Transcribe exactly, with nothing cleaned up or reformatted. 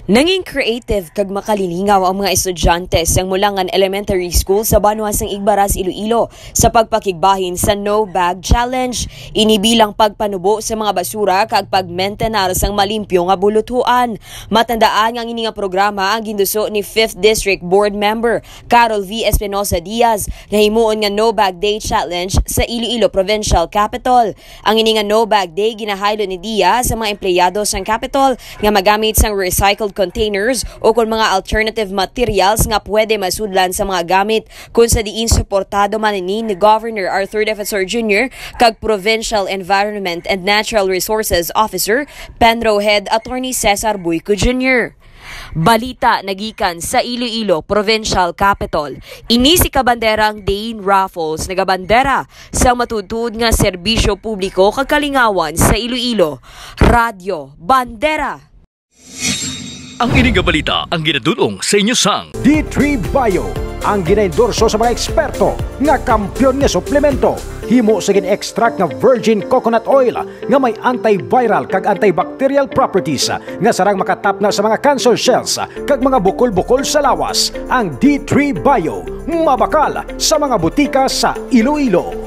Nanging creative kag makalilingaw ang mga estudyante sang Mulangan Elementary School sa banwa sang Igbaras, Iloilo, sa pagpakigbahin sa No Bag Challenge. Ini bilang pagpanubo sa mga basura kag pagmentenar sang malimpyo nga buluthuan. Matandaan nga ang ini nga programa ang ginduso ni Fifth District Board Member Carol V Espinosa Diaz nga himuon nga No Bag Day Challenge sa Iloilo Provincial Capitol. Ang ini nga No Bag Day ginahaylo ni Diaz sa mga empleyado sang Capitol nga magamit sang recycled containers o kon mga alternative materials nga pwede masudlan sa mga gamit, kung sa diin suportado man ini ni Governor Arthur Defensor Junior kag Provincial Environment and Natural Resources Officer Penro Head Attorney Cesar Buico Junior. Balita nagikan sa Iloilo Provincial Capitol. Ini si Kabanderang Dane Raffles, nagabandera sa matuod-tuod nga serbisyo publiko kag kalingawan sa Iloilo. Radyo Bandera. Ang ini nga balita ang ginadul-ong sa inyo sang D three Bio, ang ginaendorso sa mga eksperto nga kampiyon nga suplemento. Himo sa gin-extract nga virgin coconut oil nga may antiviral kag antibacterial properties nga sarang makatapna sa mga cancer cells kag mga bukol-bukol sa lawas. Ang D three Bio mabakal sa mga butika sa Iloilo.